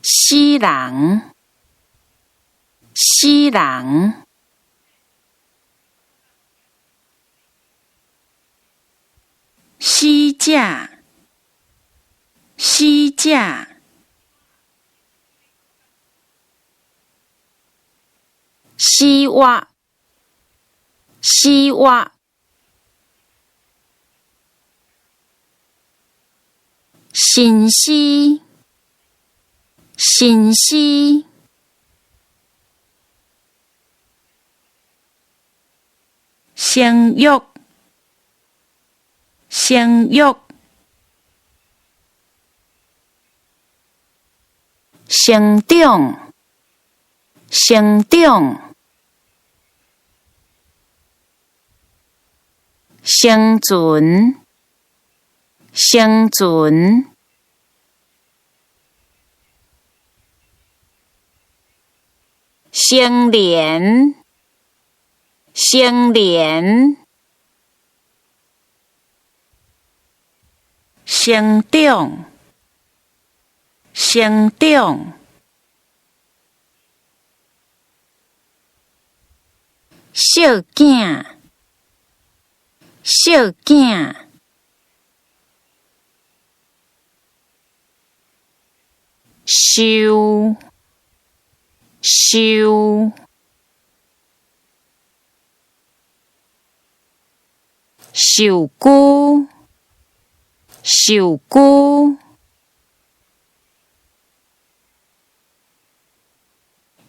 死人，死人，死者，死者，死活，死活，神師，神師，生育，生育，成長，成長，生存，生存，生連，生連，成長，成長，小囝，小囝，受，受，受龜，受龜，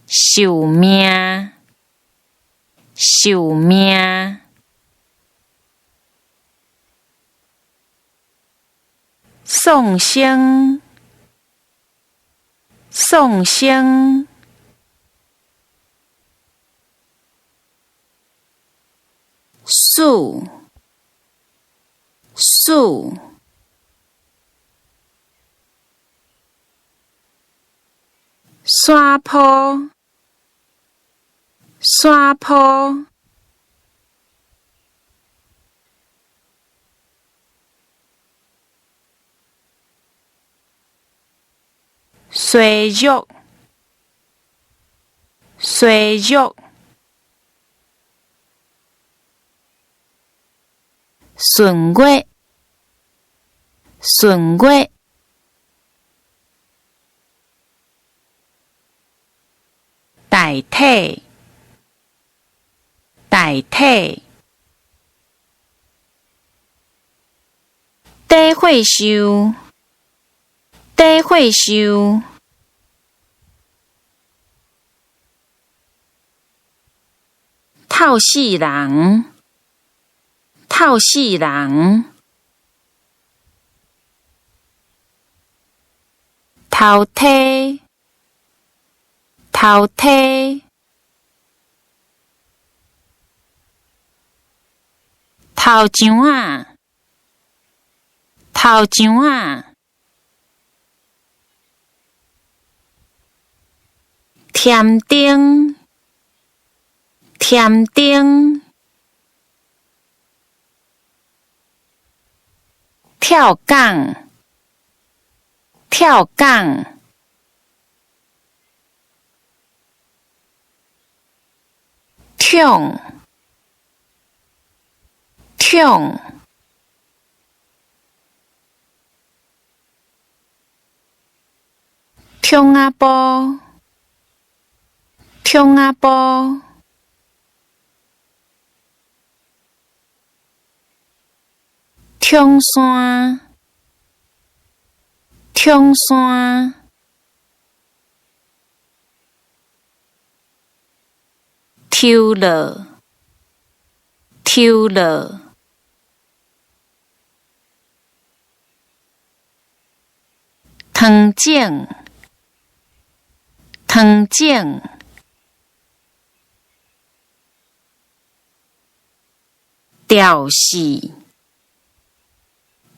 壽命，壽命，創生，創生，死，死，山坡，山坡，衰弱，衰弱，閏月，閏月，代替，代替，短血壽，短血壽，透死人，透死人，頭梯，頭梯，頭上仔，頭上仔，添丁，添丁，跳港，跳港，痛，痛，中仔埔，中仔埔，中山，中山，抽落，抽落，糖井，糖井，吊死，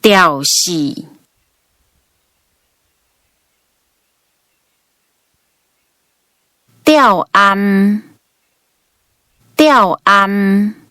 吊死，吊暗，吊暗。